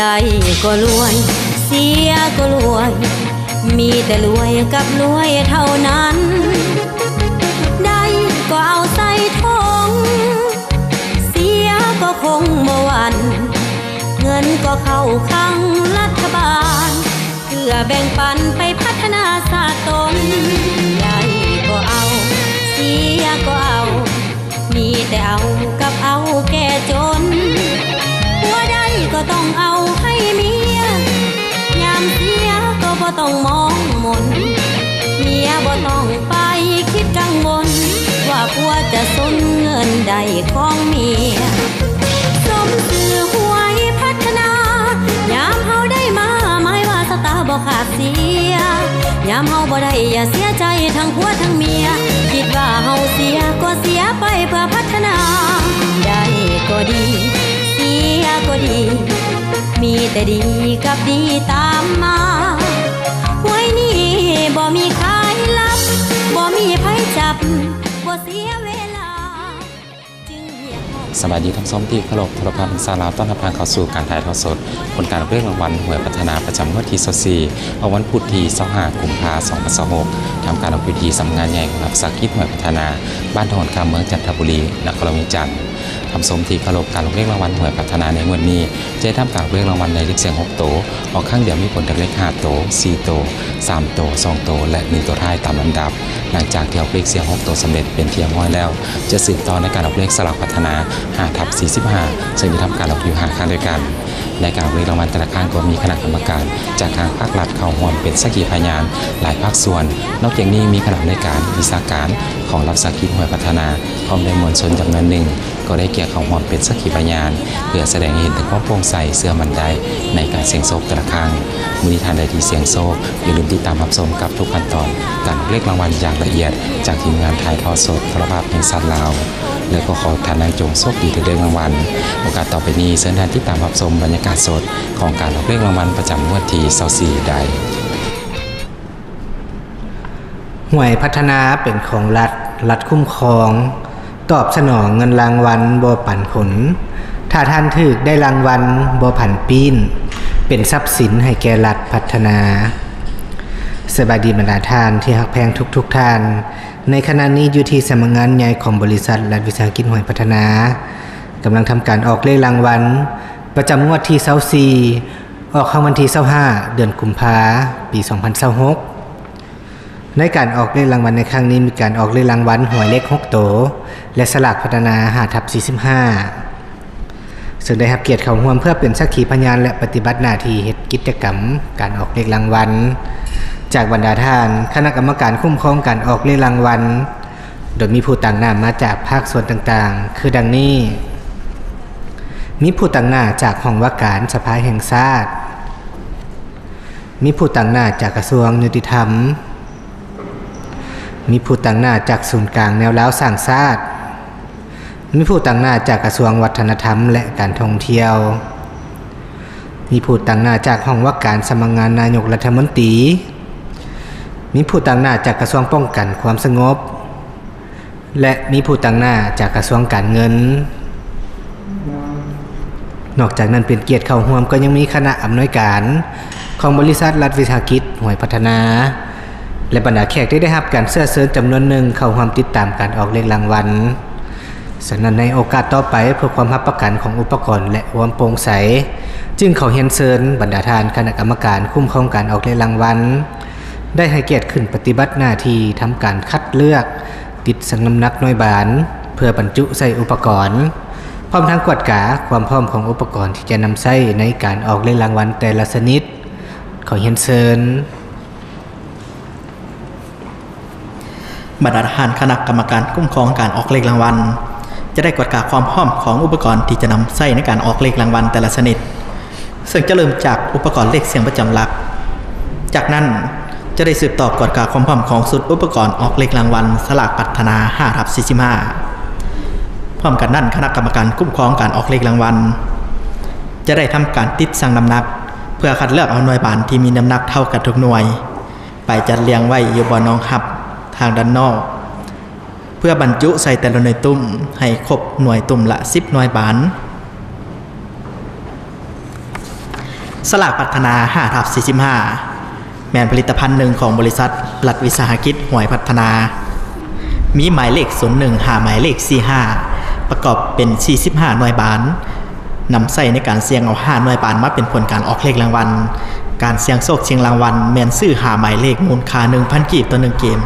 ໄດ້ກໍລວຍ ເສຍກໍລວຍ ມີແຕ່ລວຍກັບລວຍເທົ່ານັ້ນ ໄດ້ກໍເອົາໃສ່ຖົງ ເສຍກໍຄົງບໍ່ຫວັ່ນ ເງິນກໍເຂົ້າຄັງລັດຖະບານ ເພື່ອແບ່ງປັນໄປພັດທະນາຊາດຕົນ ໄດ້ກໍເອົາ ເສຍກໍເອົາ ມີແຕ່ເອົາກັບເອົາແກ່ຈົນ ຜົວໄດ້ກໍຕ້ອງເອົາໃຫ້ເມຍ ຍາມເສຍກໍບໍ່ຕ້ອງມອງມົນ ເມຍບໍ່ຕ້ອງໄປຄິດກັງວົນ ວ່າຜົວຈະສົນເງິນໄດ້ຂອງເມຍ ສົມຊື່ຫວຍພັດທະນາ ຍາມເຮົາໄດ້ມາ ໝາຍວ່າຊະຕາບໍ່ຂາດເສຍ ຍາມເຮົາບໍ່ໄດ້ ຢ່າເສຍໃຈທັງຜົວທັງເມຍ ຄິດວ່າເຮົາເສຍກໍເສຍໄປເພື່ອພັດທະນາ ໄດ້ກໍດີ ເສຍກໍດີ ມີແຕ່ດີກັບດີຕາມມາ ຫວຍນີ້ບໍ່ມີຂາຍລັບ ບໍ່ມີໃຜຈັບ ບໍ່ເສຍເວລາ ສະບາຍດີທ່ານຜູ້ຊົມທີ່ເຄົາລົບ, ໂທລະພາບແຫ່ງຊາດລາວຕ້ອນຮັບທ່ານເຂົ້າສູ່ການຖ່າຍທອດສົດຜົນການອອກເລກລາງວັນຫວຍພັດທະນາ ປະຈຳງວດທີຊາວສີ່ ອອກວັນພຸດທີຊາວຫ້າ ກຸມພາ ສອງພັນຊາວຫົກ ທຳການອອກຢູ່ທີ່ສຳນັກງານໃຫຍ່ຂອງລັດວິສາຫະກິດຫວຍພັດທະນາ ບ້ານດອນຄຳ ເມືອງຈັນທະບູລີ ນະຄອນຫຼວງວຽງຈັນ. ທ່ານຜູ້ຊົມທີ່ເຄົາລົບ, ການອອກເລກລາງວັນຫວຍພັດທະນາໃນງວດນີ້ ຈະທຳການອອກເລກລາງວັນໃນເລກສ່ຽງຫົກໂຕ, ອອກຄັ້ງດຽວມີຜົນຖືກເລກຫ້າໂຕ, ສີ່ໂຕ, ສາມໂຕ, ສອງໂຕ ແລະ ໜຶ່ງໂຕທ້າຍຕາມລຳດັບ. ຫຼັງຈາກທີ່ອອກເລກສ່ຽງຫົກໂຕສຳເລັດເປັນທີ່ຮຽບຮ້ອຍແລ້ວ, ຈະສືບຕໍ່ໃນການອອກເລກສະຫຼາກພັດທະນາ ຫ້າທັບສີ່ສິບຫ້າ ເຊິ່ງຈະທຳການອອກຢູ່ຫ້າຄັ້ງດ້ວຍກັນ. ໃນການອອກເລກລາງວັນແຕ່ລະຄັ້ງກໍມີຄະນະກຳມະການຈາກທາງພາກລັດເຂົ້າຮ່ວມເປັນສັກຂີພະຍານຫຼາຍພາກສ່ວນ. ນອກຈາກນີ້ມີຄະນະອຳນວຍການ, ວິຊາການຂອງລັດວິສາຫະກິດຫວຍພັດທະນາ ພ້ອມດ້ວຍມວນຊົນຈຳນວນໜຶ່ງ ກໍໄດ້ກ່ຽວເຂົ້າຮ່ວມເປັນສັກຂີພະຍານ ເພື່ອສະແດງໃຫ້ເຫັນເຖິງຄວາມໂປ່ງໃສເຊື່ອໝັ້ນໄດ້ໃນການສ່ຽງໂຊກແຕ່ລະຄັ້ງ. ມື້ນີ້ທ່ານໃດທີ່ສ່ຽງໂຊກ ຢ່າລືມຕິດຕາມຮັບຊົມກັບທຸກຂັ້ນຕອນການອອກເລກລາງວັນຢ່າງລະອຽດ ຈາກທີມງານຖ່າຍທອດສົດໂທລະພາບແຫ່ງຊາດລາວ ແລະ ກໍຂໍໃຫ້ທ່ານນັ້ນຈົ່ງໂຊກດີຖືກເລກລາງວັນ. ໂອກາດຕໍ່ໄປນີ້ ເຊີນທ່ານຕິດຕາມຮັບຊົມບັນຍາກາດສົດຂອງການອອກເລກລາງວັນປະຈຳງວດທີຊາວສີ່ໄດ້. ຫວຍພັດທະນາເປັນຂອງລັດ, ລັດຄຸ້ມຄອງ, ຕອບສະໜອງເງິນລາງວັນບໍ່ປັນຜົນ, ຖ້າທ່ານຖືກໄດ້ລາງວັນບໍ່ຜັນປີ້ນ, ເປັນຊັບສິນໃຫ້ແກ່ລັດພັດທະນາ. ສະບາຍດີບັນດາທ່ານທີ່ຮັກແພງທຸກໆທ່ານ, ໃນຂະນະນີ້ຢູ່ທີ່ສຳນັກງານໃຫຍ່ຂອງບໍລິສັດລັດວິສາຫະກິດຫວຍພັດທະນາ ກຳລັງທຳການອອກເລກລາງວັນປະຈຳງວດທີຊາວສີ່ ອອກຮາງວັນທີຊາວຫ້າ ເດືອນກຸມພາ ປີສອງພັນຊາວຫົກ. ໃນການອອກເລກລາງວັນໃນຄັ້ງນີ້ ມີການອອກເລກລາງວັນຫວຍເລກຫົກໂຕ ແລະ ສະຫຼາກພັດທະນາ ຫ້າທັບສີ່ສິບຫ້າ ເຊິ່ງໄດ້ຮັບກຽດເຂົ້າຮ່ວມເພື່ອເປັນສັກຂີພະຍານ ແລະ ປະຕິບັດໜ້າທີ່ເຮັດກິດຈະກຳການອອກເລກລາງວັນ ຈາກບັນດາທ່ານຄະນະກຳມະການຄຸ້ມຄອງການອອກເລກລາງວັນ ໂດຍມີຜູ້ຕາງໜ້າມາຈາກພາກສ່ວນຕ່າງໆ ຄືດັ່ງນີ້: ມີຜູ້ຕາງໜ້າຈາກຫ້ອງວ່າການສະພາແຫ່ງຊາດ, ມີຜູ້ຕາງໜ້າຈາກກະຊວງຍຸຕິທຳ, ມີຜູ້ຕາງໜ້າຈາກສູນກາງແນວລາວສ້າງຊາດ, ມີຜູ້ຕາງໜ້າຈາກກະຊວງວັດທະນະທຳ ແລະ ການທ່ອງທ່ຽວ, ມີຜູ້ຕາງໜ້າຈາກຫ້ອງວ່າການສຳນັກງານນາຍົກລັດຖະມົນຕີ, ມີຜູ້ຕາງໜ້າຈາກກະຊວງປ້ອງກັນຄວາມສະຫງົບ ແລະ ມີຜູ້ຕາງໜ້າຈາກກະຊວງການເງິນ. ນອກຈາກນັ້ນເປັນກຽດເຂົ້າຮ່ວມກໍຍັງມີຄະນະອຳນວຍການຂອງບໍລິສັດລັດວິສາຫະກິດຫວຍພັດທະນາ ແລະ ບັນດາແຂກທີ່ໄດ້ຮັບການເຊື້ອເຊີນຈຳນວນໜຶ່ງເຂົ້າຮ່ວມຕິດຕາມການອອກເລກລາງວັນ. ສະນັ້ນໃນໂອກາດຕໍ່ໄປ ເພື່ອຄວາມຮັບປະກັນຂອງອຸປະກອນ ແລະ ຄວາມໂປ່ງໃສ ຈຶ່ງຂໍຮຽນເຊີນບັນດາທ່ານຄະນະກຳມະການຄຸ້ມຄອງການອອກເລກລາງວັນ ໄດ້ໃຫ້ກຽດຂຶ້ນປະຕິບັດໜ້າທີ່ທຳການຄັດເລືອກ ຕິດຊັ່ງນ້ຳໜັກໜ່ວຍບານ ເພື່ອບັນຈຸໃສ່ອຸປະກອນ ພ້ອມທັງກວດກາຄວາມພ້ອມຂອງອຸປະກອນທີ່ຈະນຳໃຊ້ໃນການອອກເລກລາງວັນແຕ່ລະຊະນິດ. ຂໍຮຽນເຊີນ. ບັນດາທ່ານຄະນະກຳມະການຄຸ້ມຄອງການອອກເລກລາງວັນ ຈະໄດ້ກວດກາຄວາມພ້ອມຂອງອຸປະກອນທີ່ຈະນຳໃຊ້ໃນການອອກເລກລາງວັນແຕ່ລະຊະນິດ. ເຊິ່ງຈະເລີ່ມຈາກອຸປະກອນເລກສ່ຽງປະຈຳຫຼັກ. ຈາກນັ້ນຈະໄດ້ສືບຕໍ່ກວດກາຄວາມພ້ອມຂອງຊຸດອຸປະກອນອອກເລກລາງວັນສະຫຼາກພັດທະນາ ຫ້າທັບສີ່ສິບຫ້າ. ພ້ອມກັນນັ້ນ ຄະນະກຳມະການຄຸ້ມຄອງການອອກເລກລາງວັນ ຈະໄດ້ທຳການຕິດຊັ່ງນ້ຳໜັກ ເພື່ອຄັດເລືອກເອົາໜ່ວຍບານທີ່ມີນ້ຳໜັກເທົ່າກັນທຸກໜ່ວຍ ໄປຈັດລຽງໄວ້ຢູ່ບ່ອນຮອງຮັບທາງດ້ານນອກ ເພື່ອບັນຈຸໃສ່ແຕ່ລະໜ່ວຍຕຸ້ມໃຫ້ຄົບໜ່ວຍຕຸ້ມລະສິບໜ່ວຍບານ. ສະຫຼາກພັດທະນາຫ້າທັບສີ່ສິບຫ້າ ແມ່ນຜະລິດຕະພັນໜຶ່ງຂອງບໍລິສັດລັດວິສາຫະກິດຫວຍພັດທະນາ, ມີໝາຍເລກສູນໜຶ່ງຫາໝາຍເລກສີ່ຫ້າ ປະກອບເປັນສີ່ສິບຫ້າໜ່ວຍບານ, ນຳໃຊ້ໃນການສ່ຽງເອົາຫ້າໜ່ວຍບານມາເປັນຜົນການອອກເລກລາງວັນ. ການສ່ຽງໂຊກຊິງລາງວັນແມ່ນຊື້ຫ້າໝາຍເລກ ມູນຄ່າໜຶ່ງພັນກີບຕໍ່ໜຶ່ງເກມ,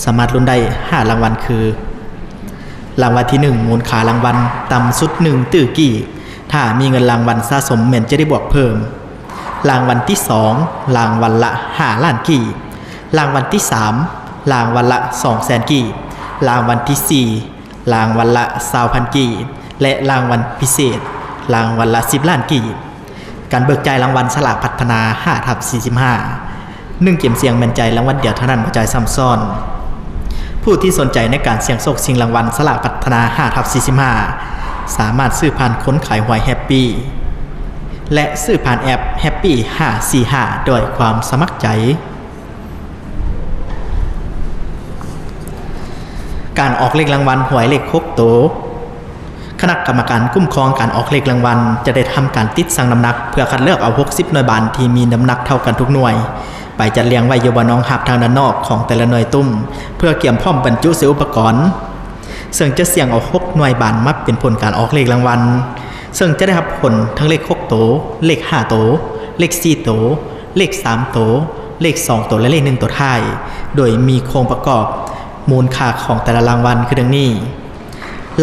ສາມາດລຸ້ນໄດ້ຫ້າລາງວັນຄື: ລາງວັນທີໜຶ່ງ ມູນຄ່າລາງວັນຕ່ຳສຸດໜຶ່ງຕື້ກີບ, ຖ້າມີເງິນລາງວັນສະສົມແມ່ນຈະໄດ້ບວກເພີ່ມ. ລາງວັນທີສອງ ລາງວັນລະຫ້າລ້ານກີບ, ລາງວັນທີສາມ ລາງວັນລະສອງແສນກີບ, ລາງວັນທີສີ່ ລາງວັນລະຊາວພັນກີບ ແລະ ລາງວັນພິເສດ ລາງວັນລະສິບລ້ານກີບ. ການເບີກຈ່າຍລາງວັນສະຫຼາກພັດທະນາຫ້າທັບສີ່ສິບຫ້າ ໜຶ່ງເກມສ່ຽງແມ່ນຈ່າຍລາງວັນດຽວເທົ່ານັ້ນ, ບໍ່ຈ່າຍຊ້ຳຊ້ອນ. ຜູ້ທີ່ສົນໃຈໃນການສ່ຽງໂຊກຊິງລາງວັນສະຫຼາກພັດທະນາຫ້າທັບສີ່ສິບຫ້າ ສາມາດຊື້ຜ່ານຄົນຂາຍຫວຍແຮັບປີ ແລະ ຊື້ຜ່ານແອັບແຮັບປີຫ້າສີ່ຫ້າ ດ້ວຍຄວາມສະໝັກໃຈ. ການອອກເລກລາງວັນຫວຍເລກຫົກໂຕ. ຄະນະກຳມະການຄຸ້ມຄອງການອອກເລກລາງວັນຈະໄດ້ທຳການຕິດຊັ່ງນ້ຳໜັກ ເພື່ອຄັດເລືອກເອົາຫົກສິບໜ່ວຍບານທີ່ມີນ້ຳໜັກເທົ່າກັນທຸກໜ່ວຍ ໄປຈັດລຽງໄວ້ຢູ່ບ່ອນຮອງຮັບທາງດ້ານນອກຂອງແຕ່ລະໜ່ວຍຕຸ້ມ ເພື່ອກຽມພ້ອມບັນຈຸໃສ່ອຸປະກອນ, ເຊິ່ງຈະສ່ຽງເອົາຫົກໜ່ວຍບານມາເປັນຜົນການອອກເລກລາງວັນ, ເຊິ່ງຈະໄດ້ຮັບຜົນທັງເລກຫົກໂຕ, ເລກຫ້າໂຕ, ເລກສີ່ໂຕ, ເລກສາມໂຕ, ເລກສອງໂຕ ແລະ ເລກໜຶ່ງໂຕທ້າຍ, ໂດຍມີໂຄງປະກອບມູນຄ່າຂອງແຕ່ລະລາງວັນຄືດັ່ງນີ້.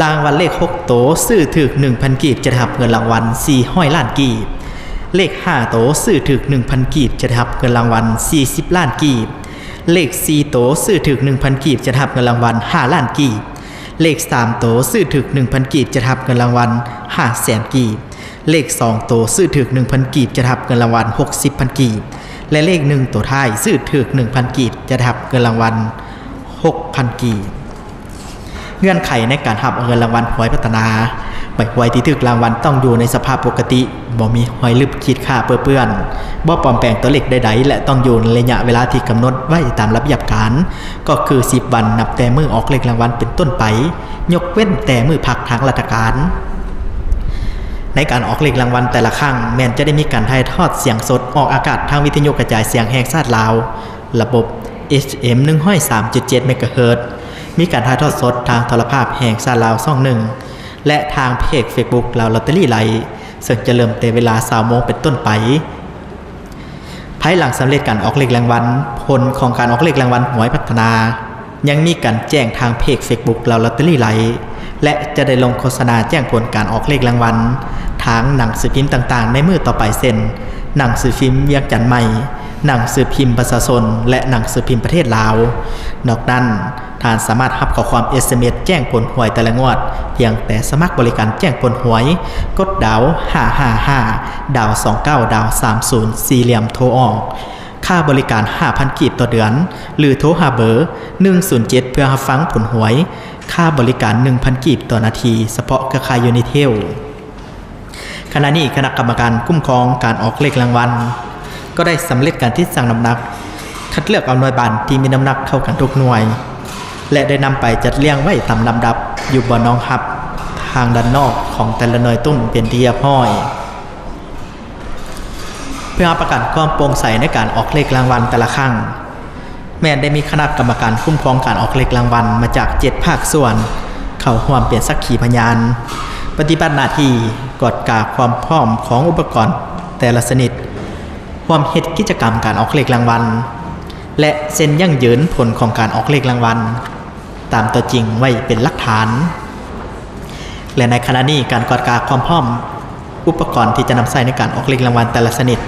ລາງວັນເລກຫົກໂຕ ຊື້ຖືກໜຶ່ງພັນກີບ ຈະໄດ້ຮັບເງິນລາງວັນສີ່ຮ້ອຍລ້ານກີບ, ເລກຫ້າໂຕ ຊື້ຖືກໜຶ່ງພັນກີບ ຈະໄດ້ຮັບເງິນລາງວັນສີ່ສິບລ້ານກີບ, ເລກສີ່ໂຕ ຊື້ຖືກໜຶ່ງພັນກີບ ຈະໄດ້ຮັບເງິນລາງວັນຫ້າລ້ານກີບ, ເລກສາມໂຕ ຊື້ຖືກໜຶ່ງພັນກີບ ຈະໄດ້ຮັບເງິນລາງວັນຫ້າແສນກີບ, ເລກສອງໂຕ ຊື້ຖືກໜຶ່ງພັນກີບ ຈະໄດ້ຮັບເງິນລາງວັນຫົກສິບພັນກີບ ແລະ ເລກໜຶ່ງໂຕທ້າຍ ຊື້ຖືກໜຶ່ງພັນກີບ ຈະໄດ້ຮັບເງິນລາງວັນຫົກພັນກີບ. ເງື່ອນໄຂໃນການຮັບເອົາເງິນລາງວັນຫວຍພັດທະນາ. ໃບຫວຍທີ່ຖືກລາງວັນຕ້ອງຢູ່ໃນສະພາບປົກກະຕິ, ບໍ່ມີຮອຍລຶບ, ຂີດຂາດ, ເປິເປື້ອນ, ບໍ່ປອມແປງຕົວເລກໃດໆ ແລະ ຕ້ອງຢູ່ໃນໄລຍະເວລາທີ່ກຳນົດໄວ້ຕາມລະບຽບການ, ກໍຄືສິບວັນນັບແຕ່ມື້ອອກເລກລາງວັນເປັນຕົ້ນໄປ, ຍົກເວັ້ນແຕ່ມື້ພັກທາງລັດຖະການ. ໃນການອອກເລກລາງວັນແຕ່ລະຄັ້ງ ແມ່ນຈະໄດ້ມີການຖ່າຍທອດສຽງສົດອອກອາກາດທາງວິທະຍຸກະຈາຍສຽງແຫ່ງຊາດລາວ ລະບົບ ເອັຟເອັມ ໜຶ່ງຮ້ອຍສາມຈຸດເຈັດ ເມກາເຮີດ, ມີການຖ່າຍທອດສົດທາງໂທລະພາບແຫ່ງຊາດລາວຊ່ອງໜຶ່ງ ແລະ ທາງເພຈເຟສບຸກລາວລອດເຕີຣີໄລ, ເຊິ່ງຈະເລີ່ມແຕ່ເວລາຊາວໂມງເປັນຕົ້ນໄປ. ພາຍຫຼັງສຳເລັດການອອກເລກລາງວັນ, ຜົນຂອງການອອກເລກລາງວັນຫວຍພັດທະນາ ຍັງມີການແຈ້ງທາງເພຈເຟສບຸກລາວລອດເຕີຣີໄລ ແລະ ຈະໄດ້ລົງໂຄສະນາແຈ້ງຜົນການອອກເລກລາງວັນ ທາງໜັງສືພິມຕ່າງໆໃນມື້ຕໍ່ໄປ ເຊັ່ນ ໜັງສືພິມວຽງຈັນໃໝ່, ໜັງສືພິມປະຊາຊົນ ແລະ ໜັງສືພິມປະເທດລາວ. ນອກນັ້ນ, ທ່ານສາມາດຮັບຂໍ້ຄວາມ ເອສເອັມເອສ ແຈ້ງຜົນຫວຍແຕ່ລະງວດ ພຽງແຕ່ສະໝັກບໍລິການແຈ້ງຜົນຫວຍ, ກົດດາວຫ້າຫ້າຫ້າ ດາວສອງເກົ້າ ດາວສາມສູນ ສີ່ຫຼ່ຽມໂທອອກ. ຄ່າບໍລິການຫ້າພັນກີບຕໍ່ເດືອນ ຫຼື ໂທຫາເບີ ໜຶ່ງສູນເຈັດ ເພື່ອຮັບຟັງຜົນຫວຍ. ຄ່າບໍລິການໜຶ່ງພັນກີບຕໍ່ນາທີ, ສະເພາະເຄືອຂ່າຍ Unitel. ຂະນະນີ້ຄະນະກຳມະການຄຸ້ມຄອງການອອກເລກລາງວັນ ກໍໄດ້ສຳເລັດການຕິດຊັ່ງນ້ຳໜັກ, ຄັດເລືອກເອົາໜ່ວຍບານທີ່ມີນ້ຳໜັກເທົ່າກັນທຸກໜ່ວຍ ແລະ ໄດ້ນຳໄປຈັດລຽງໄວ້ຕາມລຳດັບຢູ່ບ່ອນຮອງຮັບທາງດ້ານນອກຂອງແຕ່ລະໜ່ວຍຕຸ້ມເປັນທີ່ຮຽບຮ້ອຍ. ເພື່ອຮັບປະກັນຄວາມໂປ່ງໃສໃນການອອກເລກລາງວັນແຕ່ລະຄັ້ງ, ແມ່ນໄດ້ມີຄະນະກຳມະການຄຸ້ມຄອງການອອກເລກລາງວັນມາຈາກເຈັດພາກສ່ວນ ເຂົ້າຮ່ວມເປັນສັກຂີພະຍານ, ປະຕິບັດໜ້າທີ່ກວດກາຄວາມພ້ອມຂອງອຸປະກອນແຕ່ລະຊະນິດ, ຮ່ວມເຮັດກິດຈະກຳການອອກເລກລາງວັນ ແລະ ເຊັນຢັ້ງຢືນຜົນຂອງການອອກເລກລາງວັນຕາມຕົວຈິງໄວ້ເປັນຫຼັກຖານ. ແລະ ໃນຂະນະນີ້ ການກວດກາຄວາມພ້ອມອຸປະກອນທີ່ຈະນຳໃຊ້ໃນການອອກເລກລາງວັນແຕ່ລະຊະນິດ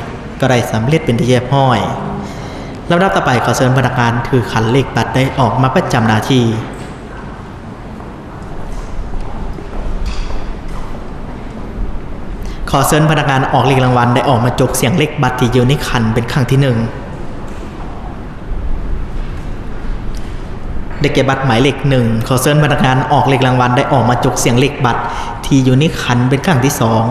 ກໍໄດ້ສຳເລັດເປັນທີ່ຮຽບຮ້ອຍ. ລຳດັບຕໍ່ໄປ ຂໍເຊີນພະນັກງານຖືຂັນເລກບັດໄດ້ອອກມາປະຈຳໜ້າທີ່. ຂໍເຊີນພະນັກງານອອກເລກລາງວັນໄດ້ອອກມາຈົກສ່ຽງເລກບັດທີ່ຢູ່ໃນຂັນເປັນຄັ້ງທີໜຶ່ງ. ໄດ້ແກ່ບັດໝາຍເລກໜຶ່ງ. ຂໍເຊີນພະນັກງານອອກເລກລາງວັນໄດ້ອອກມາຈົກສ່ຽງເລກບັດທີ່ຢູ່ໃນຂັນເປັນຄັ້ງທີສອງ.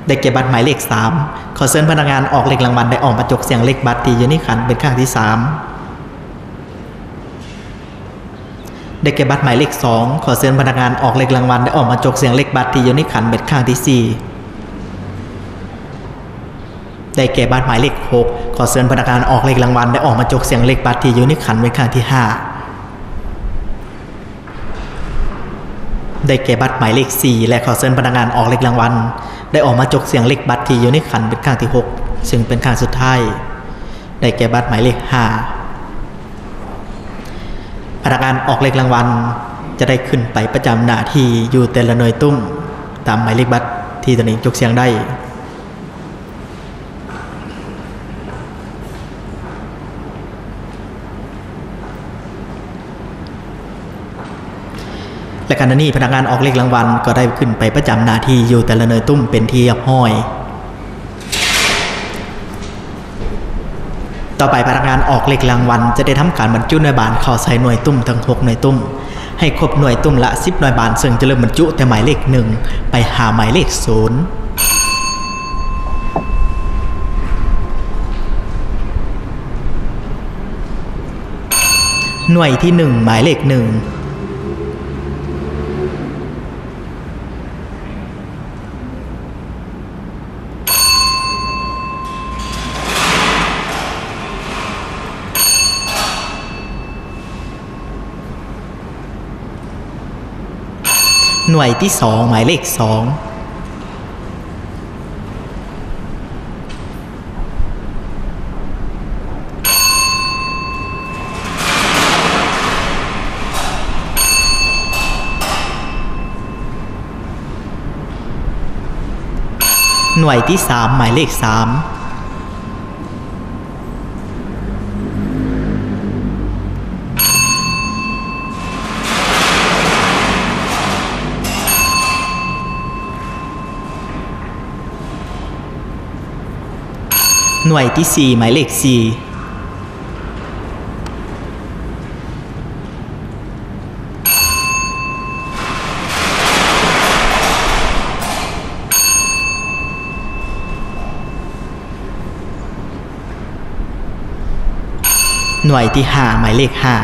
ໄດ້ແກ່ບັດໝາຍເລກສາມ. ຂໍເຊີນພະນັກງານອອກເລກລາງວັນໄດ້ອອກມາຈົກສ່ຽງເລກບັດທີ່ຢູ່ໃນຂັນເປັນຄັ້ງທີສາມ. ໄດ້ແກ່ບັດໝາຍເລກສອງ. ຂໍເຊີນພະນັກງານອອກເລກລາງວັນໄດ້ອອກມາຈົກສ່ຽງເລກບັດທີ່ຢູ່ໃນຂັນເປັນຄັ້ງທີສີ່. ໄດ້ແກ່ບັດໝາຍເລກຫົກ. ຂໍເຊີນພະນັກງານອອກເລກລາງວັນໄດ້ອອກມາຈົກສ່ຽງເລກບັດທີ່ຢູ່ໃນຂັນເປັນຄັ້ງທີຫ້າ. ໄດ້ແກ່ບັດໝາຍເລກສີ່ ແລະ ຂໍເຊີນພະນັກງານອອກເລກລາງວັນໄດ້ອອກມາຈົກສ່ຽງເລກບັດທີ່ຢູ່ໃນຂັນເປັນຄັ້ງທີຫົກ ຊຶ່ງເປັນຄັ້ງສຸດທ້າຍ. ໄດ້ແກ່ບັດໝາຍເລກຫ້າ. ພະນັກງານອອກເລກລາງວັນຈະໄດ້ຂຶ້ນໄປປະຈຳໜ້າທີ່ຢູ່ແຕ່ລະໜ່ວຍຕຸ້ມຕາມໝາຍເລກບັດທີ່ຕົນເອງຈົກສ່ຽງໄດ້. ແລະ ຂະນະນີ້ພະນັກງານອອກເລກລາງວັນກໍໄດ້ຂຶ້ນໄປປະຈຳໜ້າທີ່ຢູ່ແຕ່ລະໜ່ວຍຕຸ້ມເປັນທີ່ຮຽບຮ້ອຍ. ຕໍ່ໄປພະນັກງານອອກເລກລາງວັນຈະໄດ້ທຳການບັນຈຸໜ່ວຍບານເຂົ້າໃສ່ໜ່ວຍຕຸ້ມທັງຫົກໜ່ວຍຕຸ້ມ ໃຫ້ຄົບໜ່ວຍຕຸ້ມລະສິບໜ່ວຍບານ, ເຊິ່ງຈະເລີ່ມບັນຈຸແຕ່ໝາຍເລກໜຶ່ງໄປຫາໝາຍເລກສູນ. ໜ່ວຍທີໜຶ່ງ ໝາຍເລກໜຶ່ງ. ໜ່ວຍທີສອງ ໝາຍເລກສອງ. ໜ່ວຍທີສາມ ໝາຍເລກສາມ. ໜ່ວຍທີສີ່ ໝາຍເລກສີ່. ໜ່ວຍທີຫ້າ ໝາຍເລກຫ້າ.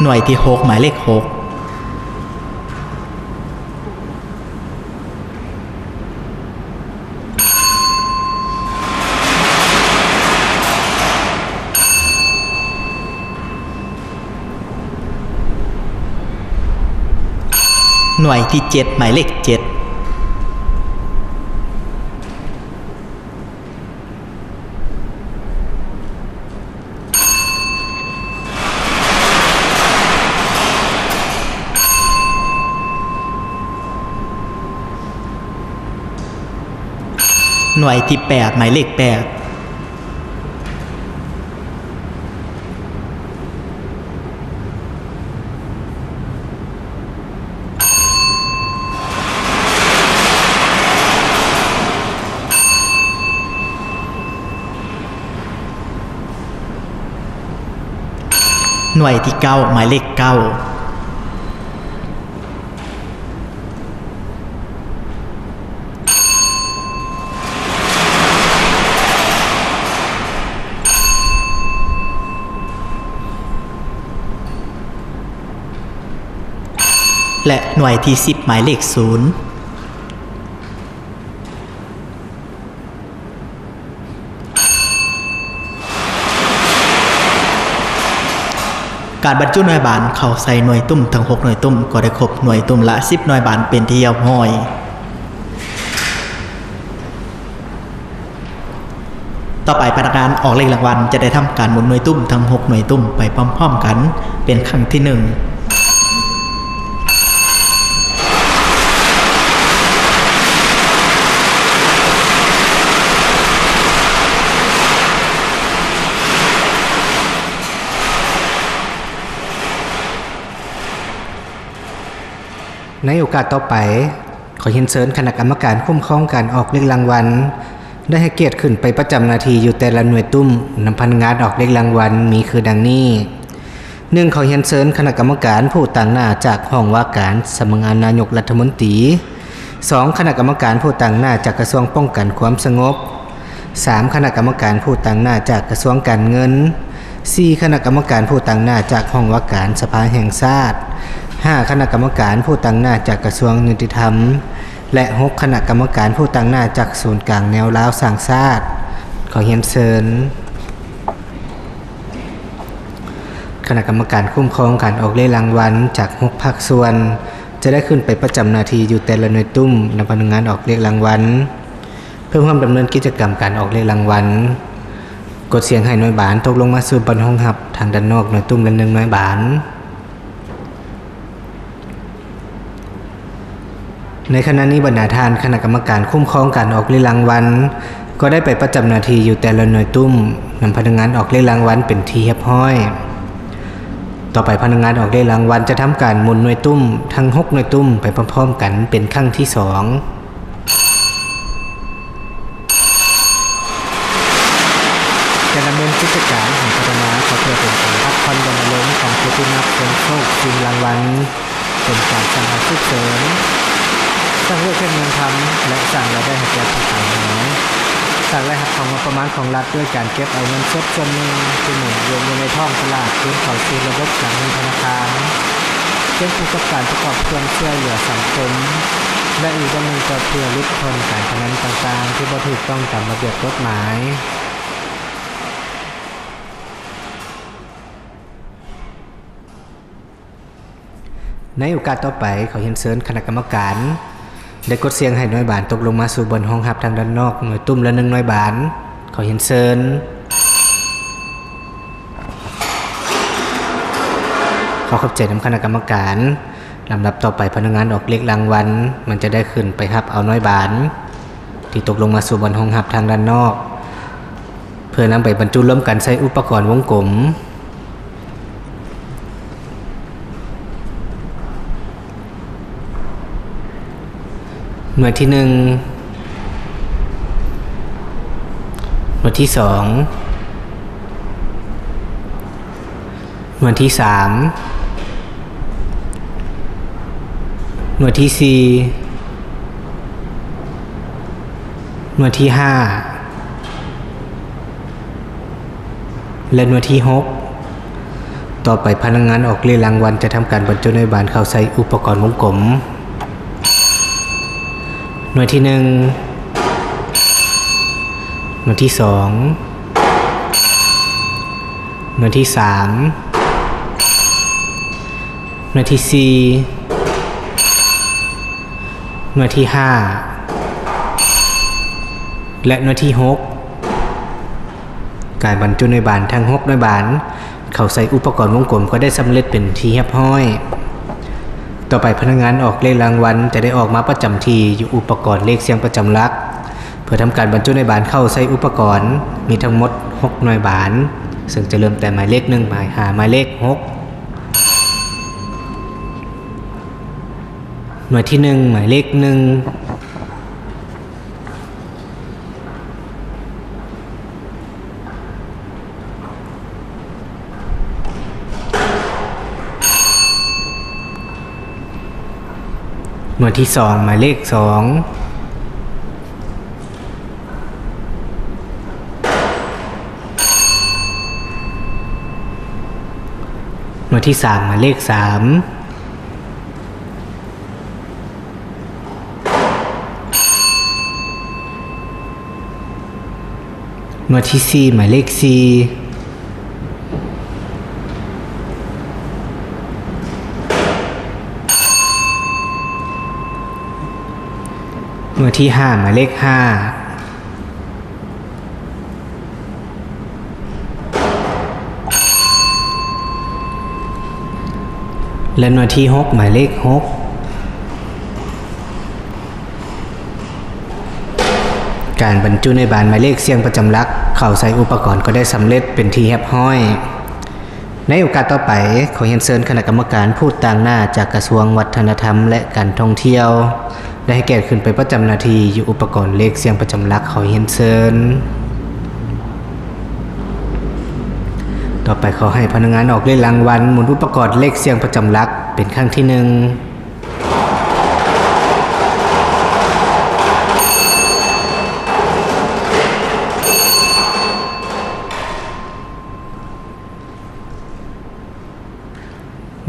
ໜ່ວຍທີຫົກ ໝາຍເລກຫົກ. ໜ່ວຍທີເຈັດ ໝາຍເລກເຈັດ. ໜ່ວຍທີແປດ ໝາຍເລກແປດ. ໜ່ວຍທີເກົ້າ ໝາຍເລກເກົ້າ. ແລະ ໜ່ວຍທີສິບ ໝາຍເລກສູນ. ການບັນຈຸໜ່ວຍບານເຂົ້າໃສ່ໜ່ວຍຕຸ້ມທັງຫົກໜ່ວຍຕຸ້ມ ກໍໄດ້ຄົບໜ່ວຍຕຸ້ມລະສິບໜ່ວຍບານເປັນທີ່ຮຽບຮ້ອຍ. ຕໍ່ໄປພະນັກງານອອກເລກລາງວັນຈະໄດ້ທຳການໝູນໜ່ວຍຕຸ້ມທັງຫົກໜ່ວຍຕຸ້ມໄປພ້ອມໆກັນເປັນຄັ້ງທີໜຶ່ງ. ໃນໂອກາດຕໍ່ໄປ, ຂໍຮຽນເຊີນຄະນະກຳມະການຄຸ້ມຄອງການອອກເລກລາງວັນ ໄດ້ໃຫ້ກຽດຂຶ້ນໄປປະຈຳໜ້າທີ່ຢູ່ແຕ່ລະໜ່ວຍຕຸ້ມ ນຳພະນັກງານອອກເລກລາງວັນມີຄືດັ່ງນີ້. ໜຶ່ງ, ຂໍຮຽນເຊີນຄະນະກຳມະການຜູ້ຕາງໜ້າຈາກຫ້ອງວ່າການສຳນັກງານນາຍົກລັດຖະມົນຕີ. ສອງ ຄະນະກຳມະການຜູ້ຕາງໜ້າຈາກກະຊວງປ້ອງກັນຄວາມສະຫງົບ, ສາມ ຄະນະກຳມະການຜູ້ຕາງໜ້າຈາກກະຊວງການເງິນ, ສີ່ ຄະນະກຳມະການຜູ້ຕາງໜ້າຈາກຫ້ອງວ່າການສະພາແຫ່ງຊາດ, ຫ້າ ຄະນະກຳມະການຜູ້ຕາງໜ້າຈາກກະຊວງຍຸຕິທຳ ແລະ ຫົກ ຄະນະກຳມະການຜູ້ຕາງໜ້າຈາກສູນກາງແນວລາວສ້າງຊາດ. ຂໍຮຽນເຊີນ ຄະນະກຳມະການຄຸ້ມຄອງການອອກເລກລາງວັນຈາກຫົກພາກສ່ວນ ຈະໄດ້ຂຶ້ນໄປປະຈຳໜ້າທີ່ຢູ່ແຕ່ລະໜ່ວຍຕຸ້ມນຳພະນັກງານອອກເລກລາງວັນ ເພື່ອຮ່ວມດຳເນີນກິດຈະກຳການອອກເລກລາງວັນ. ກົດສຽງໃຫ້ໜ່ວຍບານຕົກລົງມາສູ່ບ່ອນຮອງຮັບທາງດ້ານນອກໜ່ວຍຕຸ້ມລະໜຶ່ງໜ່ວຍບານ. ໃນຂະນະນີ້ ບັນດາທ່ານຄະນະກຳມະການຄຸ້ມຄອງການອອກເລກລາງວັນ ກໍໄດ້ໄປປະຈຳໜ້າທີ່ຢູ່ແຕ່ລະໜ່ວຍຕຸ້ມ ນຳພະນັກງານອອກເລກລາງວັນເປັນທີ່ຮຽບຮ້ອຍ. ຕໍ່ໄປພະນັກງານອອກເລກລາງວັນຈະທຳການໝູນໜ່ວຍຕຸ້ມທັງຫົກໜ່ວຍຕຸ້ມໄປພ້ອມໆກັນເປັນຄັ້ງທີສອງ. ການດຳເນີນກິດຈະການແຫ່ງພັດທະນາກໍເພື່ອເປັນການພັກຜ່ອນຢ່ອນອາລົມຂອງຜູ້ທີ່ມັກສ່ຽງໂຊກຊິງລາງວັນ, ເປັນການສ້າງອາຊີບເສີມ, ສ້າງວຽກເຮັດງານທຳ ແລະ ສ້າງລາຍໄດ້ໃຫ້ແກ່ຜູ້ຂາຍຫວຍ, ສ້າງລາຍຮັບເຂົ້າງົບປະມານຂອງລັດດ້ວຍການເກັບເອົາເງິນສົດສ່ວນໜຶ່ງທີ່ໝູນວຽນຢູ່ໃນທ້ອງຕະຫຼາດຄືນເຂົ້າສູ່ລະບົບການເງິນທະນາຄານ, ຄວບຄູ່ກັບການປະກອບສ່ວນຊ່ວຍເຫຼືອສັງຄົມ ແລະ ອີກດ້ານໜຶ່ງກໍເພື່ອຫຼຸດຜ່ອນການພະນັນຕ່າງໆທີ່ບໍ່ຖືກຕ້ອງຕາມລະບຽບກົດໝາຍ. ໃນໂອກາດຕໍ່ໄປ, ຂໍຮຽນເຊີນຄະນະກຳມະການ ໄດ້ກົດສຽງໃຫ້ໜ່ວຍບານຕົກລົງມາສູ່ບ່ອນຮອງຮັບທາງດ້ານນອກໜ່ວຍຕຸ້ມລະໜຶ່ງໜ່ວຍບານ. ຂໍຮຽນເຊີນ. ຂໍຂອບໃຈນຳຄະນະກຳມະການ. ລຳດັບຕໍ່ໄປ, ພະນັກງານອອກເລກລາງວັນ ມັນຈະໄດ້ຂຶ້ນໄປຮັບເອົາໜ່ວຍບານ ທີ່ຕົກລົງມາສູ່ບ່ອນຮອງຮັບທາງດ້ານນອກ ເພື່ອນຳໄປບັນຈຸລວມກັນໃສ່ອຸປະກອນວົງກົມ. ໜ່ວຍທີໜຶ່ງ, ໜ່ວຍທີສອງ, ໜ່ວຍທີສາມ, ໜ່ວຍທີສີ່, ໜ່ວຍທີຫ້າ ແລະ ໜ່ວຍທີຫົກ. ຕໍ່ໄປພະນັກງານອອກເລກລາງວັນຈະທຳການບັນຈຸໜ່ວຍບານເຂົ້າໃສ່ອຸປະກອນວົງກົມ. ໜ່ວຍທີໜຶ່ງ, ໜ່ວຍທີສອງ, ໜ່ວຍທີສາມ, ໜ່ວຍທີສີ່, ໜ່ວຍທີຫ້າ ແລະ ໜ່ວຍທີຫົກ. ການບັນຈຸໜ່ວຍບານທັງຫົກໜ່ວຍບານເຂົ້າໃສ່ອຸປະກອນວົງກົມກໍໄດ້ສຳເລັດເປັນທີ່ຮຽບຮ້ອຍ. ຕໍ່ໄປພະນັກງານອອກເລກລາງວັນຈະໄດ້ອອກມາປະຈຳທີ່ຢູ່ອຸປະກອນເລກສ່ຽງປະຈຳຫຼັກ ເພື່ອທຳການບັນຈຸໜ່ວຍບານເຂົ້າໃສ່ອຸປະກອນ. ມີທັງໝົດຫົກໜ່ວຍບານ, ເຊິ່ງຈະເລີ່ມແຕ່ໝາຍເລກໜຶ່ງ ໝາຍຫາໝາຍເລກຫົກ. ໜ່ວຍທີໜຶ່ງ, ໝາຍເລກໜຶ່ງ. ໜ່ວຍທີສອງ, ໝາຍເລກສອງ. ໜ່ວຍທີສາມ, ໝາຍເລກສາມ. ໜ່ວຍທີສີ່, ໝາຍເລກສີ່. ໜ່ວຍທີຫ້າ, ໝາຍເລກຫ້າ. ແລະ ໜ່ວຍທີຫົກ, ໝາຍເລກຫົກ. ການບັນຈຸໜ່ວຍບານໝາຍເລກສ່ຽງປະຈຳຫຼັກເຂົ້າໃສ່ອຸປະກອນກໍໄດ້ສຳເລັດເປັນທີ່ຮຽບຮ້ອຍ. ໃນໂອກາດຕໍ່ໄປ, ຂໍຮຽນເຊີນຄະນະກຳມະການຜູ້ຕາງໜ້າຈາກກະຊວງວັດທະນະທຳ ແລະ ການທ່ອງທ່ຽວ ໄດ້ໃຫ້ກຽດຂຶ້ນໄປປະຈຳໜ້າທີ່ຢູ່ອຸປະກອນເລກສ່ຽງປະຈຳຫຼັກ. ຂໍຮຽນເຊີນ. ຕໍ່ໄປ, ຂໍໃຫ້ພະນັກງານອອກເລກລາງວັນໝູນອຸປະກອນເລກສ່ຽງປະຈຳຫຼັກເປັນຄັ້ງທີໜຶ່ງ.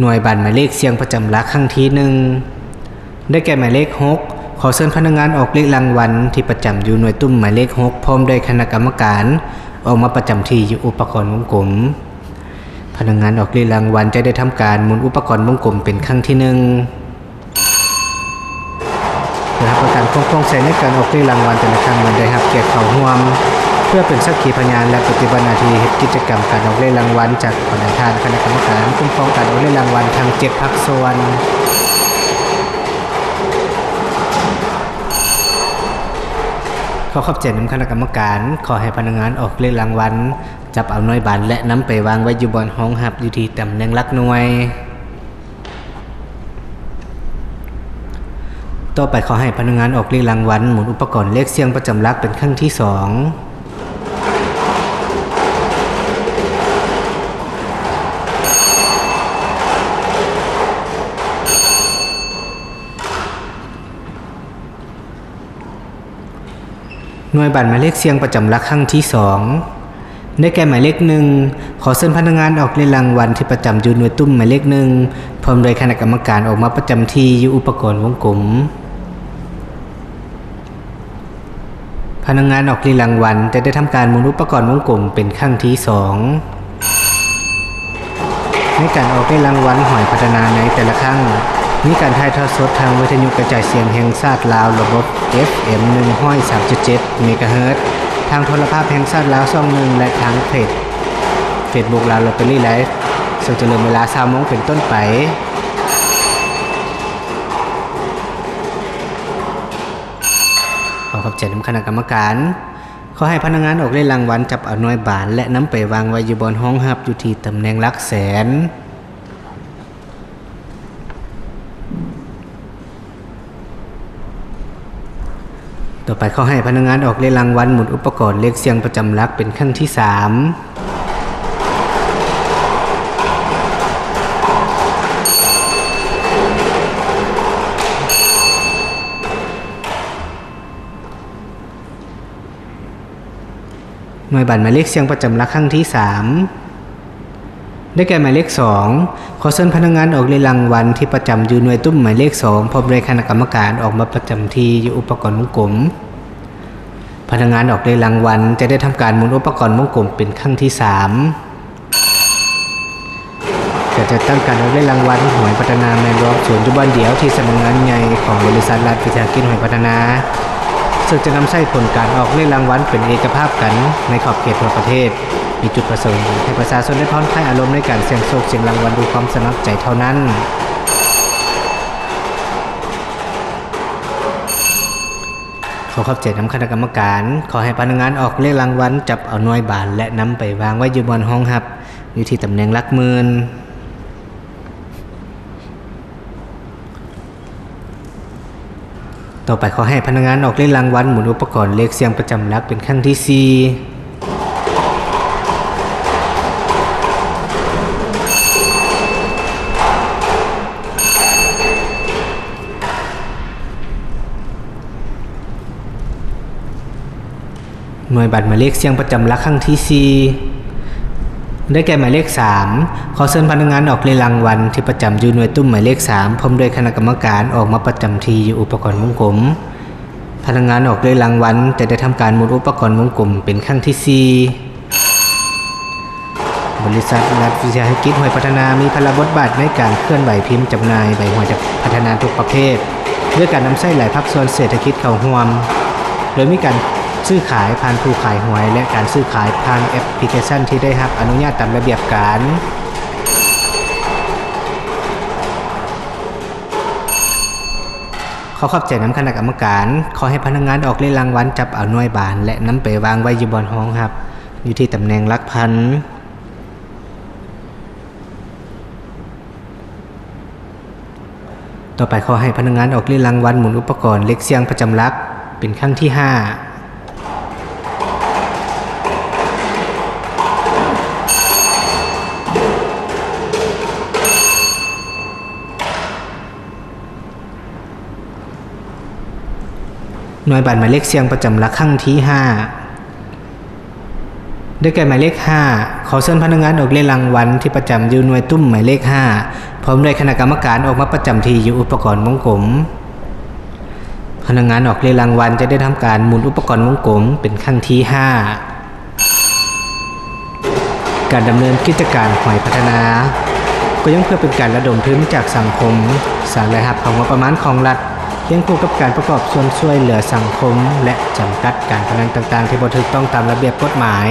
ໜ່ວຍບານໝາຍເລກສ່ຽງປະຈຳຫຼັກຄັ້ງທີໜຶ່ງ ໄດ້ແກ່ໝາຍເລກຫົກ. ຂໍເຊີນພະນັກງານອອກເລກລາງວັນທີ່ປະຈຳຢູ່ໜ່ວຍຕຸ້ມໝາຍເລກຫົກ ພ້ອມດ້ວຍຄະນະກຳມະການ ອອກມາປະຈຳທີ່ຢູ່ອຸປະກອນວົງກົມ. ພະນັກງານອອກເລກລາງວັນຈະໄດ້ທຳການໝູນອຸປະກອນວົງກົມເປັນຄັ້ງທີໜຶ່ງ. ເພື່ອຮັບປະກັນຄວາມໂປ່ງໃສໃນການອອກເລກລາງວັນແຕ່ລະຄັ້ງ ແລະ ໄດ້ຮັບກຽດເຂົ້າຮ່ວມ ເພື່ອເປັນສັກຂີພະຍານ ແລະ ປະຕິບັດໜ້າທີ່ເຮັດກິດຈະກຳການອອກເລກລາງວັນ ຈາກບັນດາທ່ານຄະນະກຳມະການຄຸ້ມຄອງການອອກເລກລາງວັນທັງເຈັດພາກສ່ວນ. ຂໍຂອບໃຈນຳຄະນະກຳມະການ. ຂໍໃຫ້ພະນັກງານອອກເລກລາງວັນ ຈັບເອົາໜ່ວຍບານ ແລະ ນຳໄປວາງໄວ້ຢູ່ບ່ອນຮອງຮັບ ຢູ່ທີ່ຕຳແໜ່ງຫຼັກໜ່ວຍ. ຕໍ່ໄປຂໍໃຫ້ພະນັກງານອອກເລກລາງວັນ ໝູນອຸປະກອນເລກສ່ຽງປະຈຳຫຼັກເປັນຄັ້ງທີສອງ. ໜ່ວຍບານໝາຍເລກສ່ຽງປະຈຳຫຼັກຄັ້ງທີສອງ ໄດ້ແກ່ໝາຍເລກໜຶ່ງ. ຂໍເຊີນພະນັກງານອອກເລກລາງວັນທີ່ປະຈຳຢູ່ໜ່ວຍຕຸ້ມໝາຍເລກໜຶ່ງ ພ້ອມດ້ວຍຄະນະກຳມະການອອກມາປະຈຳທີ່ຢູ່ອຸປະກອນວົງກົມ. ພະນັກງານອອກເລກລາງວັນຈະໄດ້ທຳການໝູນອຸປະກອນວົງກົມເປັນຄັ້ງທີສອງ. ໃນການອອກເລກລາງວັນຫວຍພັດທະນາໃນແຕ່ລະຄັ້ງ ມີການຖ່າຍທອດສົດທາງວິທະຍຸກະຈາຍສຽງແຫ່ງຊາດລາວ ລະບົບ ເອັຟເອັມ ໜຶ່ງຮ້ອຍສາມຈຸດເຈັດ ເມກາເຮີດ ທາງໂທລະພາບແຫ່ງຊາດລາວຊ່ອງໜຶ່ງ ແລະ ທາງເພຈ ເຟສບຸກ ລາວລອດເຕີຣີ ໄລຟ໌ ເຊິ່ງຈະເລີ່ມເວລາຊາວໂມງເປັນຕົ້ນໄປ. ຂໍຂອບໃຈນຳຄະນະກຳມະການ. ຂໍໃຫ້ພະນັກງານອອກເລກລາງວັນຈັບເອົາໜ່ວຍບານ ແລະ ນຳໄປວາງໄວ້ຢູ່ບ່ອນຮອງຮັບ ຢູ່ທີ່ຕຳແໜ່ງຫຼັກແສນ. ຕໍ່ໄປຂໍໃຫ້ພະນັກງານອອກເລກລາງວັນໝູນອຸປະກອນເລກສ່ຽງປະຈຳຫຼັກເປັນຄັ້ງທີສາມ. ໜ່ວຍບານໝາຍເລກສ່ຽງປະຈຳຫຼັກຄັ້ງທີສາມ ໄດ້ແກ່ໝາຍເລກສອງ. ຂໍເຊີນພະນັກງານອອກເລກລາງວັນທີ່ປະຈຳຢູ່ໜ່ວຍຕຸ້ມໝາຍເລກສອງ ພ້ອມດ້ວຍຄະນະກຳມະການອອກມາປະຈຳທີ່ຢູ່ອຸປະກອນວົງກົມ. ພະນັກງານອອກເລກລາງວັນຈະໄດ້ທຳການໝູນອຸປະກອນວົງກົມເປັນຄັ້ງທີສາມ. ການຈັດຕັ້ງການອອກເລກລາງວັນຫວຍພັດທະນາແມ່ນລວມສູນຢູ່ບ່ອນດຽວທີ່ສຳນັກງານໃຫຍ່ຂອງບໍລິສັດລັດວິສາຫະກິດຫວຍພັດທະນາ ເຊິ່ງຈະນຳໃຊ້ຜົນການອອກເລກລາງວັນເປັນເອກະພາບກັນໃນຂອບເຂດທົ່ວປະເທດ, ມີຈຸດປະສົງໃຫ້ປະຊາຊົນໄດ້ຜ່ອນຄາຍອາລົມໃນການສ່ຽງໂຊກສ່ຽງລາງວັນດ້ວຍຄວາມສະໝັກໃຈເທົ່ານັ້ນ. ຂໍຂອບໃຈນຳຄະນະກຳມະການ. ຂໍໃຫ້ພະນັກງານອອກເລກລາງວັນຈັບເອົາໜ່ວຍບານ ແລະ ນຳໄປວາງໄວ້ຢູ່ບ່ອນຮອງຮັບ ຢູ່ທີ່ຕຳແໜ່ງຫຼັກໝື່ນ. ຕໍ່ໄປຂໍໃຫ້ພະນັກງານອອກເລກລາງວັນໝູນອຸປະກອນເລກສ່ຽງປະຈຳຫຼັກເປັນຄັ້ງທີສີ່. ໜ່ວຍບານໝາຍເລກສ່ຽງປະຈຳຫຼັກຄັ້ງທີສີ່ ໄດ້ແກ່ໝາຍເລກສາມ. ຂໍເຊີນພະນັກງານອອກເລກລາງວັນທີ່ປະຈຳຢູ່ໜ່ວຍຕຸ້ມໝາຍເລກສາມ ພ້ອມດ້ວຍຄະນະກຳມະການອອກມາປະຈຳທີ່ຢູ່ອຸປະກອນວົງກົມ. ພະນັກງານອອກເລກລາງວັນຈະໄດ້ທຳການໝູນອຸປະກອນວົງກົມເປັນຄັ້ງທີສີ່. ບໍລິສັດລັດວິສາຫະກິດຫວຍພັດທະນາມີພາລະບົດບາດໃນການເຄື່ອນໄຫວພິມຈຳໜ່າຍໃບຫວຍພັດທະນາທຸກປະເພດ ດ້ວຍການນຳໃຊ້ຫຼາຍພາກສ່ວນເສດຖະກິດເຂົ້າຮ່ວມ, ໂດຍມີການຊື້ຂາຍຜ່ານຜູ້ຂາຍຫວຍ ແລະ ການຊື້ຂາຍຜ່ານແອັບພລິເຄຊັນທີ່ໄດ້ຮັບອະນຸຍາດຕາມລະບຽບການ. ຂໍຂອບໃຈນຳຄະນະກຳມະການ. ຂໍໃຫ້ພະນັກງານອອກເລກລາງວັນຈັບເອົາໜ່ວຍບານ ແລະ ນຳໄປວາງໄວ້ຢູ່ບ່ອນຮອງຮັບ ຢູ່ທີ່ຕຳແໜ່ງຫຼັກພັນ. ຕໍ່ໄປຂໍໃຫ້ພະນັກງານອອກເລກລາງວັນໝູນອຸປະກອນເລກສ່ຽງປະຈຳຫຼັກເປັນຄັ້ງທີຫ້າ. ໜ່ວຍບານໝາຍເລກສ່ຽງປະຈຳຫຼັກຄັ້ງທີຫ້າ. ໄດ້ແກ່ໝາຍເລກຫ້າ. ຂໍເຊີນພະນັກງານອອກເລກລາງວັນທີ່ປະຈຳຢູ່ໜ່ວຍຕຸ້ມໝາຍເລກຫ້າ ພ້ອມດ້ວຍຄະນະກຳມະການອອກມາປະຈຳທີ່ຢູ່ອຸປະກອນວົງກົມ. ພະນັກງານອອກເລກລາງວັນຈະໄດ້ທຳການໝູນອຸປະກອນວົງກົມເປັນຄັ້ງທີຫ້າ. ການດຳເນີນກິດຈະການຫວຍພັດທະນາ ກໍຍັງເພື່ອເປັນການລະດົມທຶນຈາກສັງຄົມ, ສ້າງລາຍຮັບເຂົ້າງົບປະມານຂອງລັດ, ຄຽງຄູ່ກັບການປະກອບສ່ວນຊ່ວຍເຫຼືອສັງຄົມ ແລະ ຈຳກັດການພະນັນຕ່າງໆທີ່ບໍ່ຖືກຕ້ອງຕາມລະບຽບກົດໝາຍ.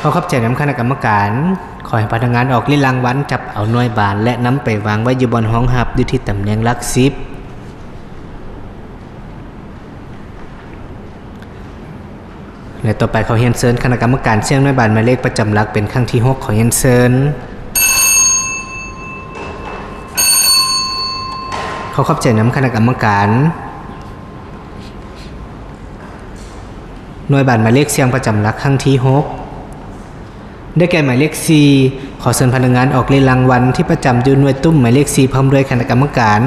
ຂໍຂອບໃຈນຳຄະນະກຳມະການ. ຂໍໃຫ້ພະນັກງານອອກເລກລາງວັນຈັບເອົາໜ່ວຍບານ ແລະ ນຳໄປວາງໄວ້ຢູ່ບ່ອນຮອງຮັບຢູ່ທີ່ຕຳແໜ່ງຫຼັກສິບ. ແລະ ຕໍ່ໄປຂໍຮຽນເຊີນຄະນະກຳມະການສ່ຽງໜ່ວຍບານໝາຍເລກປະຈຳຫຼັກເປັນຄັ້ງທີຫົກ. ຂໍຮຽນເຊີນ. ຂໍຂອບໃຈນຳຄະນະກຳມະການ. ໜ່ວຍບານໝາຍເລກສ່ຽງປະຈຳຫຼັກຄັ້ງທີຫົກ ໄດ້ແກ່ໝາຍເລກສີ່. ຂໍເຊີນພະນັກງານອອກເລກລາງວັນທີ່ປະຈຳຢູ່ໜ່ວຍຕຸ້ມໝາຍເລກສີ່ ພ້ອມດ້ວຍຄະນະກຳມະການ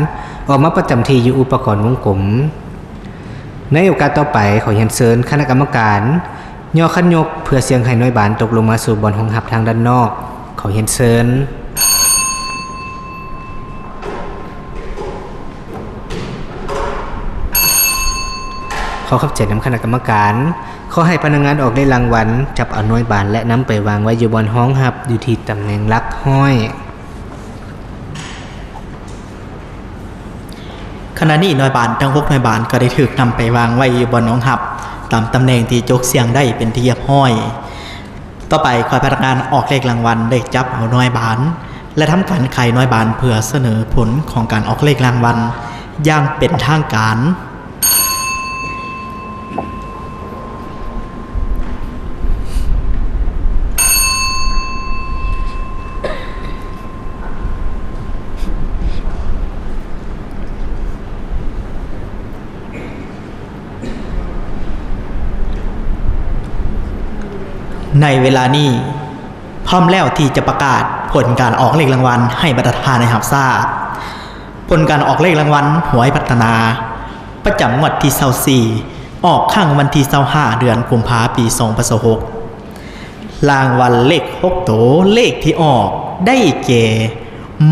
ອອກມາປະຈຳທີ່ຢູ່ອຸປະກອນວົງກົມ. ໃນໂອກາດຕໍ່ໄປ, ຂໍຮຽນເຊີນຄະນະກຳມະການຍໍຄັນຍົກເພື່ອສ່ຽງໃຫ້ໜ່ວຍບານຕົກລົງມາສູ່ບ່ອນຮອງຮັບທາງດ້ານນອກ. ຂໍຮຽນເຊີນ. ຂໍຂອບໃຈນຳຄະນະກຳມະການ. ຂໍໃຫ້ພະນັກງານອອກເລກລາງວັນຈັບເອົາໜ່ວຍບານ ແລະ ນຳໄປວາງໄວ້ຢູ່ບ່ອນຮອງຮັບຢູ່ທີ່ຕຳແໜ່ງຫຼັກຮ້ອຍ. ຂະນະນີ້ໜ່ວຍບານທັງຫົກໜ່ວຍບານກໍໄດ້ຖືກນຳໄປວາງໄວ້ຢູ່ບ່ອນຮອງຮັບຕາມຕຳແໜ່ງທີ່ຈົກສ່ຽງໄດ້ເປັນທີ່ຮຽບຮ້ອຍ. ຕໍ່ໄປ, ຂໍໃຫ້ພະນັກງານອອກເລກລາງວັນໄດ້ຈັບເອົາໜ່ວຍບານ ແລະ ທຳການໄຂໜ່ວຍບານເພື່ອສະເໜີຜົນຂອງການອອກເລກລາງວັນຢ່າງເປັນທາງການ. ໃນເວລານີ້ ພ້ອມແລ້ວທີ່ຈະປະກາດຜົນການອອກເລກລາງວັນໃຫ້ບັນດາທ່ານໄດ້ຮັບຊາບ. ຜົນການອອກເລກລາງວັນຫວຍພັດທະນາ ປະຈຳງວດທີຊາວສີ່ ອອກຄັ້ງວັນທີຊາວຫ້າ ເດືອນກຸມພາ ປີສອງພັນຊາວຫົກ. ລາງວັນເລກຫົກໂຕ ເລກທີ່ອອກໄດ້ແກ່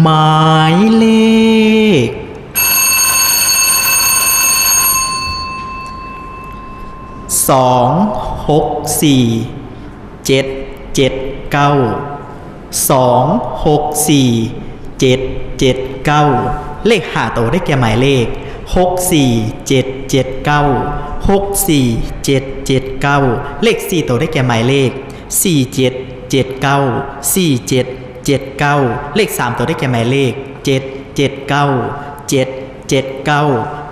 ໝາຍເລກ ສອງ ຫົກ ສີ່ ເຈັດ ເຈັດ ເກົ້າ ສອງ ຫົກ ສີ່ ເຈັດ ເຈັດ ເກົ້າ. ເລກຫ້າໂຕໄດ້ແກ່ໝາຍເລກ ຫົກ ສີ່ ເຈັດ ເຈັດ ເກົ້າ ຫົກ ສີ່ ເຈັດ ເຈັດ ເກົ້າ. ເລກສີ່ໂຕໄດ້ແກ່ໝາຍເລກ ສີ່ ເຈັດ ເຈັດ ເກົ້າ ສີ່ ເຈັດ ເຈັດ ເກົ້າ. ເລກສາມໂຕໄດ້ແກ່ໝາຍເລກ ເຈັດ ເຈັດ ເກົ້າ ເຈັດ ເຈັດ ເກົ້າ.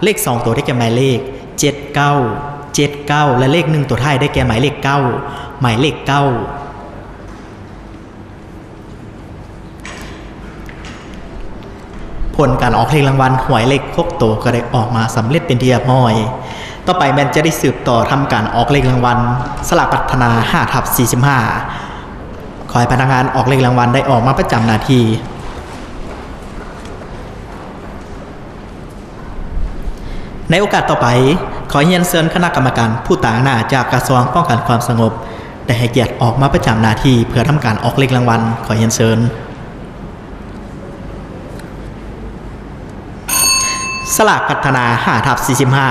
ເລກສອງໂຕໄດ້ແກ່ໝາຍເລກ ເຈັດ ເກົ້າ ເຈັດ ເກົ້າ ແລະ ເລກໜຶ່ງໂຕທ້າຍໄດ້ແກ່ໝາຍເລກ ເກົ້າ ໝາຍເລກ ເກົ້າ. ຜົນການອອກເລກລາງວັນຫວຍເລກຫົກໂຕກໍໄດ້ອອກມາສຳເລັດເປັນທີ່ຮຽບຮ້ອຍ. ຕໍ່ໄປແມ່ນຈະໄດ້ສືບຕໍ່ທຳການອອກເລກລາງວັນສະຫຼາກພັດທະນາ ຫ້າ ທັບ ສີ່ສິບຫ້າ. ຂໍໃຫ້ພະນັກງານອອກເລກລາງວັນໄດ້ອອກມາປະຈຳໜ້າທີ່. ໃນໂອກາດຕໍ່ໄປ, ຂໍຮຽນເຊີນຄະນະກຳມະການຜູ້ຕາງໜ້າຈາກກະຊວງປ້ອງກັນຄວາມສະຫງົບ ໄດ້ໃຫ້ກຽດອອກມາປະຈຳໜ້າທີ່ເພື່ອທຳການອອກເລກລາງວັນ. ຂໍຮຽນເຊີນ. ສະຫຼາກພັດທະນາ ຫ້າ ທັບ ສີ່ສິບຫ້າ.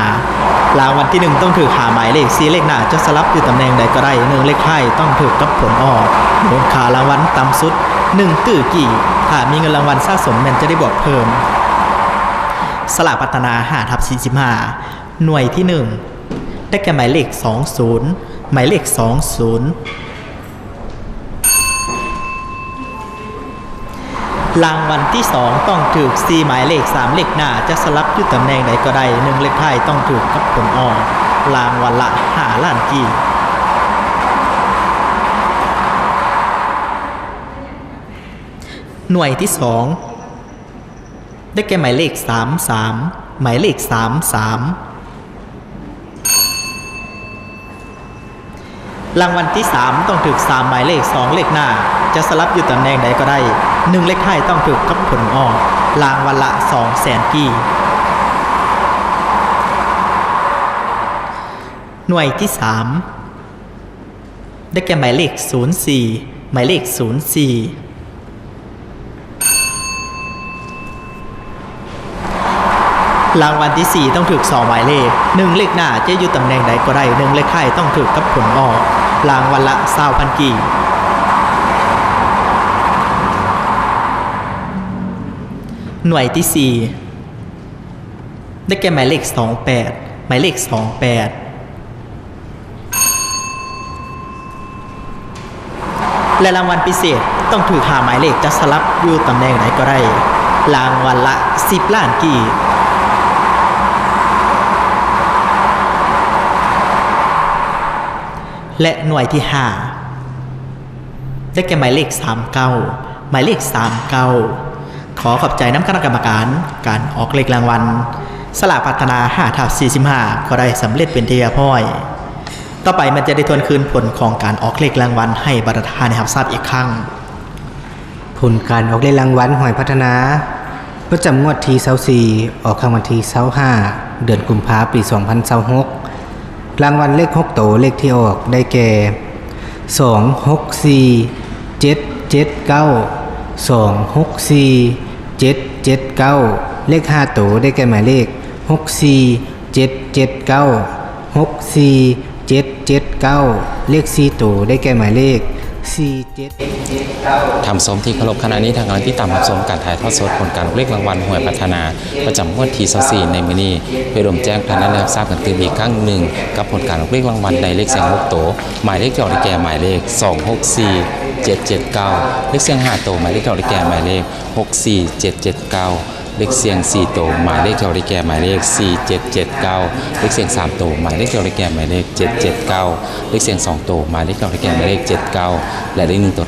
ລາງວັນທີໜຶ່ງຕ້ອງຖືກຫ້າໝາຍເລກ, ສີ່ເລກໜ້າຈະສະຫຼັບຢູ່ຕຳແໜ່ງໃດກໍໄດ້, ໜຶ່ງເລກທ້າຍຕ້ອງຖືກກັບຜົນອອກ. ມູນຄ່າລາງວັນຕ່ຳສຸດ ໜຶ່ງຕື້ກີບ. ຖ້າມີເງິນລາງວັນສະສົມແມ່ນຈະໄດ້ບວກເພີ່ມ. ສະຫຼາກພັດທະນາ ຫ້າ ທັບ ສີ່ສິບຫ້າ. ໜ່ວຍທີໜຶ່ງ ໄດ້ແກ່ໝາຍເລກ ສອງສູນ ໝາຍເລກ ສອງສູນ. ລາງວັນທີສອງຕ້ອງຖືກ ສີ່ໝາຍເລກ, ສາມເລກໜ້າຈະສະຫຼັບຢູ່ຕຳແໜ່ງໃດກໍໄດ້, ໜຶ່ງເລກທ້າຍຕ້ອງຖືກກັບຜົນອອກ, ລາງວັນລະ ຫ້າລ້ານກີບ. ໜ່ວຍທີສອງ ໄດ້ແກ່ໝາຍເລກ ສາມສາມ ໝາຍເລກ ສາມສາມ. ລາງວັນທີສາມຕ້ອງຖືກ ສາມໝາຍເລກ, ສອງເລກໜ້າຈະສະຫຼັບຢູ່ຕຳແໜ່ງໃດກໍໄດ້, ໜຶ່ງເລກທ້າຍຕ້ອງຖືກກັບຜົນອອກ, ລາງວັນລະ ສອງແສນກີບ. ໜ່ວຍທີສາມ ໄດ້ແກ່ໝາຍເລກສູນສີ່ ໝາຍເລກສູນສີ່. ລາງວັນທີສີ່ຕ້ອງຖືກສອງໝາຍເລກ, ໜຶ່ງເລກໜ້າຈະຢູ່ຕຳແໜ່ງໃດກໍໄດ້, ໜຶ່ງເລກທ້າຍຕ້ອງຖືກກັບຜົນອອກ, ລາງວັນລະຊາວພັນກີບ. ໜ່ວຍທີສີ່ ໄດ້ແກ່ໝາຍເລກສອງແປດ ໝາຍເລກສອງແປດ ແລະ ລາງວັນພິເສດຕ້ອງຖືກຫ້າໝາຍເລກ ຈະສະຫຼັບຢູ່ຕຳແໜ່ງໃດກໍໄດ້, ລາງວັນລະສິບລ້ານກີບ. ແລະ ໜ່ວຍທີຫ້າ ໄດ້ແກ່ໝາຍເລກສາມເກົ້າ ໝາຍເລກສາມເກົ້າ. ຂໍຂອບໃຈນຳຄະນະກຳມະການການອອກເລກລາງວັນ ສະຫຼາກພັດທະນາຫ້າທັບສີ່ສິບຫ້າ ກໍໄດ້ສຳເລັດເປັນທີ່ຮຽບຮ້ອຍ. ຕໍ່ໄປແມ່ນຈະໄດ້ທວນຄືນຜົນຂອງການອອກເລກລາງວັນໃຫ້ບັນດາທ່ານໄດ້ຮັບຊາບອີກຄັ້ງ. ຜົນການອອກເລກລາງວັນຫວຍພັດທະນາ ປະຈຳງວດທີຊາວສີ່ ອອກໃນວັນທີຊາວຫ້າ ເດືອນກຸມພາ ປີສອງພັນຊາວຫົກ. ລາງວັນເລກຫົກໂຕ ເລກທີ່ອອກໄດ້ແກ່ ສອງຫົກສີ່ ເຈັດເຈັດເກົ້າ ສອງຫົກສີ່ ເຈັດເຈັດເກົ້າ. ເລກຫ້າໂຕໄດ້ແກ່ໝາຍເລກ ຫົກສີ່ ເຈັດເຈັດເກົ້າ ຫົກສີ່ ເຈັດເຈັດເກົ້າ. ເລກສີ່ໂຕໄດ້ແກ່ໝາຍເລກ ສີ່ເຈັດເຈັດເກົ້າ. ທ່ານຜູ້ຊົມທີ່ເຄົາລົບ, ຂະນະນີ້ທ່ານກຳລັງຕິດຕາມຮັບຊົມການຖ່າຍທອດສົດຜົນການອອກເລກລາງວັນຫວຍພັດທະນາ ປະຈຳງວດທີຊາວສີ່ ໃນມື້ນີ້ ເພື່ອລວມແຈ້ງໃຫ້ທ່ານໄດ້ຮັບຊາບກັນຕື່ມອີກຄັ້ງໜຶ່ງ ກັບຜົນການອອກເລກລາງວັນໃນເລກສ່ຽງຫົກໂຕ, ໝາຍເລກທີ່ອອກໄດ້ແກ່ໝາຍເລກ ສອງຫົກສີ່ ເຈັດເຈັດເກົ້າ, ເລກສ່ຽງຫ້າໂຕ ໝາຍເລກທີ່ອອກໄດ້ແກ່ໝາຍເລກ ຫົກສີ່ ເຈັດເຈັດເກົ້າ, ເລກສ່ຽງສີ່ໂຕ ໝາຍເລກທີ່ອອກໄດ້ແກ່ໝາຍເລກ ສີ່ເຈັດເຈັດເກົ້າ, ເລກສ່ຽງສາມໂຕ ໝາຍເລກທີ່ອອກໄດ້ແກ່ໝາຍເລກ ເຈັດເຈັດເກົ້າ, ເລກສ່ຽງສອງໂຕ ໝາຍເລກທີ່ອອກໄດ້ແກ່ໝາຍເລກ ເຈັດເກົ້າ ແລະ ເລກໜຶ່ງໂຕ